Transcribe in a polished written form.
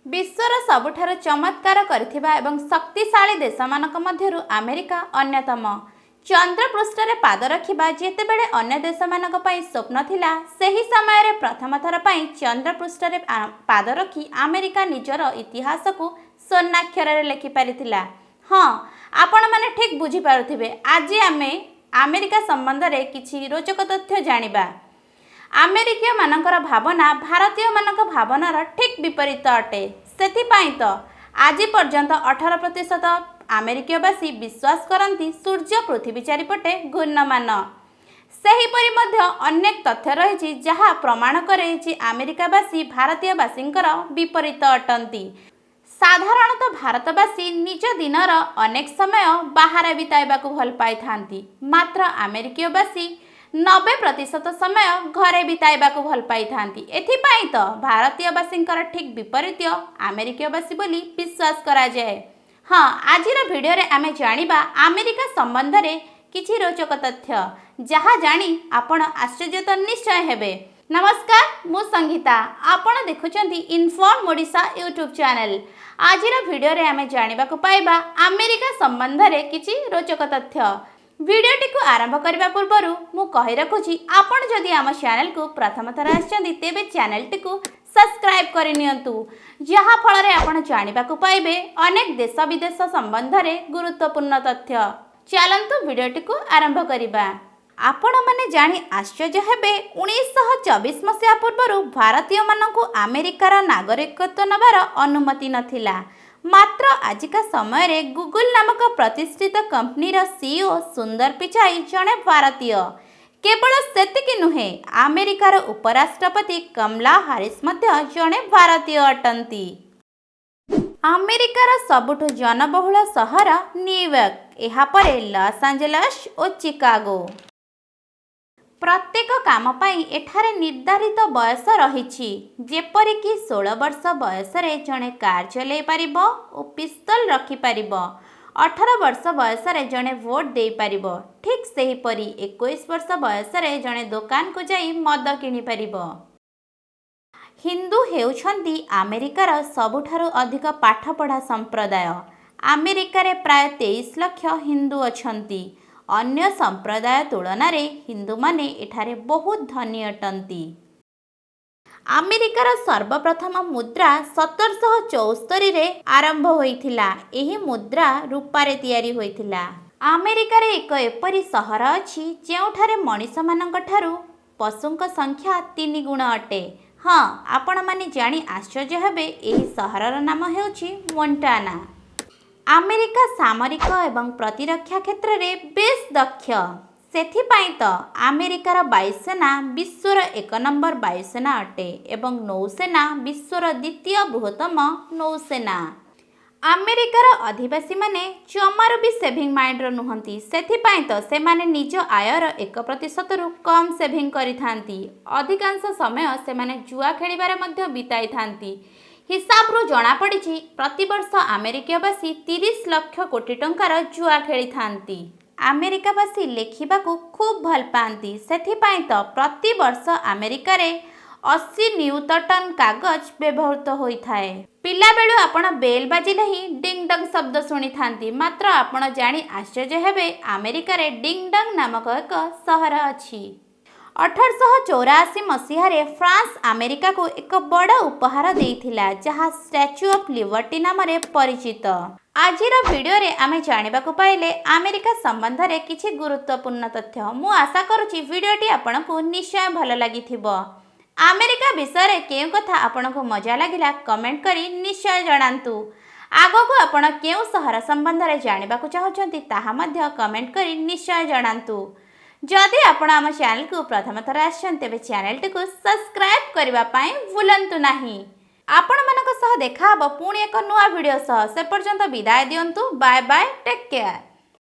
ବିଶ୍ୱର ସବୁଠାରୁ ଚମତ୍କାର କରିଥିବା ଏବଂ ଶକ୍ତିଶାଳୀ ଦେଶମାନଙ୍କ ମଧ୍ୟରୁ ଆମେରିକା ଅନ୍ୟତମ। ଚନ୍ଦ୍ରପୃଷ୍ଠରେ ପାଦ ରଖିବା ଯେତେବେଳେ ଅନ୍ୟ ଦେଶମାନଙ୍କ ପାଇଁ ସ୍ୱପ୍ନ ଥିଲା, ସେହି ସମୟରେ ପ୍ରଥମ ଥର ପାଇଁ ଚନ୍ଦ୍ରପୃଷ୍ଠରେ ପାଦ ରଖି ଆମେରିକା ନିଜର ଇତିହାସକୁ ସ୍ୱର୍ଣ୍ଣାକ୍ଷରରେ ଲେଖିପାରିଥିଲା। ହଁ, ଆପଣମାନେ ଠିକ୍ ବୁଝିପାରୁଥିବେ, ଆଜି ଆମେ ଆମେରିକା ସମ୍ବନ୍ଧରେ କିଛି ରୋଚକ ତଥ୍ୟ ଜାଣିବା। ଆମେରିକୀୟମାନଙ୍କର ଭାବନା ଭାରତୀୟମାନଙ୍କ ଭାବନାର ଠିକ୍ ବିପରୀତ ଅଟେ। ସେଥିପାଇଁ ତ ଆଜି ପର୍ଯ୍ୟନ୍ତ 18% ଆମେରିକୀୟବାସୀ ବିଶ୍ୱାସ କରନ୍ତି ସୂର୍ଯ୍ୟ ପୃଥିବୀ ଚାରିପଟେ ଘୂର୍ଣ୍ଣମାନ। ସେହିପରି ମଧ୍ୟ ଅନେକ ତଥ୍ୟ ରହିଛି, ଯାହା ପ୍ରମାଣ କରେ ଯେ ଆମେରିକାବାସୀ ଭାରତୀୟବାସୀଙ୍କର ବିପରୀତ ଅଟନ୍ତି। ସାଧାରଣତଃ ଭାରତବାସୀ ନିଜ ଦିନର ଅନେକ ସମୟ ବାହାରେ ବିତାଇବାକୁ ଭଲ ପାଇଥାନ୍ତି, ମାତ୍ର ଆମେରିକୀୟବାସୀ 90% ସମୟ ଘରେ ବିତାଇବାକୁ ଭଲ ପାଇଥାନ୍ତି। ଏଥିପାଇଁ ତ ଭାରତୀୟବାସୀଙ୍କର ଠିକ୍ ବିପରୀତ ଆମେରିକୀୟବାସୀ ବୋଲି ବିଶ୍ୱାସ କରାଯାଏ। ହଁ, ଆଜିର ଭିଡ଼ିଓରେ ଆମେ ଜାଣିବା ଆମେରିକା ସମ୍ବନ୍ଧରେ କିଛି ରୋଚକ ତଥ୍ୟ, ଯାହା ଜାଣି ଆପଣ ଆଶ୍ଚର୍ଯ୍ୟ ତ ନିଶ୍ଚୟ ହେବେ। ନମସ୍କାର, ମୁଁ ସଙ୍ଗୀତା। ଆପଣ ଦେଖୁଛନ୍ତି ଇନଫର୍ମ ଓଡ଼ିଶା ୟୁଟ୍ୟୁବ୍ ଚ୍ୟାନେଲ୍। ଆଜିର ଭିଡ଼ିଓରେ ଆମେ ଜାଣିବାକୁ ପାଇବା ଆମେରିକା ସମ୍ବନ୍ଧରେ କିଛି ରୋଚକ ତଥ୍ୟ। ଭିଡ଼ିଓଟିକୁ ଆରମ୍ଭ କରିବା ପୂର୍ବରୁ ମୁଁ କହି ରଖୁଛି, ଆପଣ ଯଦି ଆମ ଚ୍ୟାନେଲକୁ ପ୍ରଥମ ଥର ଆସିଛନ୍ତି, ତେବେ ଚ୍ୟାନେଲଟିକୁ ସବସ୍କ୍ରାଇବ୍ କରିନିଅନ୍ତୁ, ଯାହାଫଳରେ ଆପଣ ଜାଣିବାକୁ ପାଇବେ ଅନେକ ଦେଶ ବିଦେଶ ସମ୍ବନ୍ଧରେ ଗୁରୁତ୍ୱପୂର୍ଣ୍ଣ ତଥ୍ୟ। ଚାଲନ୍ତୁ, ଭିଡ଼ିଓଟିକୁ ଆରମ୍ଭ କରିବା। ଆପଣମାନେ ଜାଣି ଆଶ୍ଚର୍ଯ୍ୟ ହେବେ, 1924 ମସିହା ପୂର୍ବରୁ ଭାରତୀୟମାନଙ୍କୁ ଆମେରିକାର ନାଗରିକତ୍ୱ ନେବାର ଅନୁମତି ନଥିଲା। ମାତ୍ର ଆଜିକା ସମୟରେ ଗୁଗୁଲ ନାମକ ପ୍ରତିଷ୍ଠିତ କମ୍ପାନୀର ସିଇଓ ସୁନ୍ଦର ପିଚାଇ ଜଣେ ଭାରତୀୟ। କେବଳ ସେତିକି ନୁହେଁ, ଆମେରିକାର ଉପରାଷ୍ଟ୍ରପତି କମଲା ହାରିସ୍ ମଧ୍ୟ ଜଣେ ଭାରତୀୟ ଅଟନ୍ତି। ଆମେରିକାର ସବୁଠୁ ଜନବହୁଳ ସହର ନ୍ୟୁୟର୍କ, ଏହାପରେ ଲସ୍ ଆଞ୍ଜେଲସ୍ ଓ ଚିକାଗୋ। ପ୍ରତ୍ୟେକ କାମ ପାଇଁ ଏଠାରେ ନିର୍ଦ୍ଧାରିତ ବୟସ ରହିଛି, ଯେପରିକି 16 ବର୍ଷ ବୟସରେ ଜଣେ କାର୍ ଚଲାଇ ପାରିବ ଓ ପିସ୍ତଲ ରଖିପାରିବ, 18 ବର୍ଷ ବୟସରେ ଜଣେ ଭୋଟ ଦେଇପାରିବ, ଠିକ୍ ସେହିପରି 21 ବର୍ଷ ବୟସରେ ଜଣେ ଦୋକାନକୁ ଯାଇ ମଦ କିଣିପାରିବ। ହିନ୍ଦୁ ହେଉଛନ୍ତି ଆମେରିକାର ସବୁଠାରୁ ଅଧିକ ପାଠପଢ଼ା ସମ୍ପ୍ରଦାୟ। ଆମେରିକାରେ ପ୍ରାୟ 23 ଲକ୍ଷ ହିନ୍ଦୁ ଅଛନ୍ତି। ଅନ୍ୟ ସମ୍ପ୍ରଦାୟ ତୁଳନାରେ ହିନ୍ଦୁମାନେ ଏଠାରେ ବହୁତ ଧନୀ ଅଟନ୍ତି। ଆମେରିକାର ସର୍ବପ୍ରଥମ ମୁଦ୍ରା 1774ରେ ଆରମ୍ଭ ହୋଇଥିଲା। ଏହି ମୁଦ୍ରା ରୂପାରେ ତିଆରି ହୋଇଥିଲା। ଆମେରିକାରେ ଏକ ଏପରି ସହର ଅଛି, ଯେଉଁଠାରେ ମଣିଷମାନଙ୍କ ଠାରୁ ପଶୁଙ୍କ ସଂଖ୍ୟା ତିନି ଗୁଣ ଅଟେ। ହଁ, ଆପଣମାନେ ଜାଣି ଆଶ୍ଚର୍ଯ୍ୟ ହେବେ, ଏହି ସହରର ନାମ ହେଉଛି ମୋଣ୍ଟାନା। ଆମେରିକା ସାମରିକ ଏବଂ ପ୍ରତିରକ୍ଷା କ୍ଷେତ୍ରରେ ବେଶ୍ ଦକ୍ଷ। ସେଥିପାଇଁ ତ ଆମେରିକାର ବାୟୁସେନା ବିଶ୍ୱର ଏକ ନମ୍ବର ବାୟୁସେନା ଅଟେ ଏବଂ ନୌସେନା ବିଶ୍ୱର ଦ୍ୱିତୀୟ ବୃହତ୍ତମ ନୌସେନା। ଆମେରିକାର ଅଧିବାସୀମାନେ ଜମାରୁ ବି ସେଭିଂ ମାଇଣ୍ଡର ନୁହନ୍ତି। ସେଥିପାଇଁ ତ ସେମାନେ ନିଜ ଆୟର 1%ରୁ କମ୍ ସେଭିଂ କରିଥାନ୍ତି। ଅଧିକାଂଶ ସମୟ ସେମାନେ ଜୁଆ ଖେଳିବାରେ ମଧ୍ୟ ବିତାଇଥାନ୍ତି। ହିସାବରୁ ଜଣାପଡ଼ିଛି, ପ୍ରତିବର୍ଷ ଆମେରିକୀୟବାସୀ 30 ଲକ୍ଷ କୋଟି ଟଙ୍କାର ଜୁଆ ଖେଳିଥାନ୍ତି। ଆମେରିକାବାସୀ ଲେଖିବାକୁ ଖୁବ୍ ଭଲ ପାଆନ୍ତି। ସେଥିପାଇଁ ତ ପ୍ରତିବର୍ଷ ଆମେରିକାରେ 80 ନିୟୁତ ଟନ୍ କାଗଜ ବ୍ୟବହୃତ ହୋଇଥାଏ। ପିଲାବେଳୁ ଆପଣ ବେଲ୍ ବାଜିଲେ ହିଁ ଡିଙ୍ଗ ଡଙ୍ଗ ଶବ୍ଦ ଶୁଣିଥାନ୍ତି। ମାତ୍ର ଆପଣ ଜାଣି ଆଶ୍ଚର୍ଯ୍ୟ ହେବେ, ଆମେରିକାରେ ଡିଙ୍ଗ ଡଙ୍ଗ ନାମକ ଏକ ସହର ଅଛି। 1884 ମସିହାରେ ଫ୍ରାନ୍ସ ଆମେରିକାକୁ ଏକ ବଡ଼ ଉପହାର ଦେଇଥିଲା, ଯାହା ଷ୍ଟାଚ୍ୟୁ ଅଫ୍ ଲିବର୍ଟି ନାମରେ ପରିଚିତ। ଆଜିର ଭିଡ଼ିଓରେ ଆମେ ଜାଣିବାକୁ ପାଇଲେ ଆମେରିକା ସମ୍ବନ୍ଧରେ କିଛି ଗୁରୁତ୍ୱପୂର୍ଣ୍ଣ ତଥ୍ୟ। ମୁଁ ଆଶା କରୁଛି, ଭିଡ଼ିଓଟି ଆପଣଙ୍କୁ ନିଶ୍ଚୟ ଭଲ ଲାଗିଥିବ। ଆମେରିକା ବିଷୟରେ କେଉଁ କଥା ଆପଣଙ୍କୁ ମଜା ଲାଗିଲା, କମେଣ୍ଟ କରି ନିଶ୍ଚୟ ଜଣାନ୍ତୁ। ଆଗକୁ ଆପଣ କେଉଁ ସହର ସମ୍ବନ୍ଧରେ ଜାଣିବାକୁ ଚାହୁଁଛନ୍ତି, ତାହା ମଧ୍ୟ କମେଣ୍ଟ କରି ନିଶ୍ଚୟ ଜଣାନ୍ତୁ। ଯଦି ଆପଣ ଆମ ଚ୍ୟାନେଲକୁ ପ୍ରଥମ ଥର ଆସିଛନ୍ତି, ତେବେ ଚ୍ୟାନେଲଟିକୁ ସବସ୍କ୍ରାଇବ୍ କରିବା ପାଇଁ ଭୁଲନ୍ତୁ ନାହିଁ। ଆପଣମାନଙ୍କ ସହ ଦେଖା ହେବ ପୁଣି ଏକ ନୂଆ ଭିଡ଼ିଓ ସହ। ସେ ପର୍ଯ୍ୟନ୍ତ ବିଦାୟ ଦିଅନ୍ତୁ। Bye bye, take care.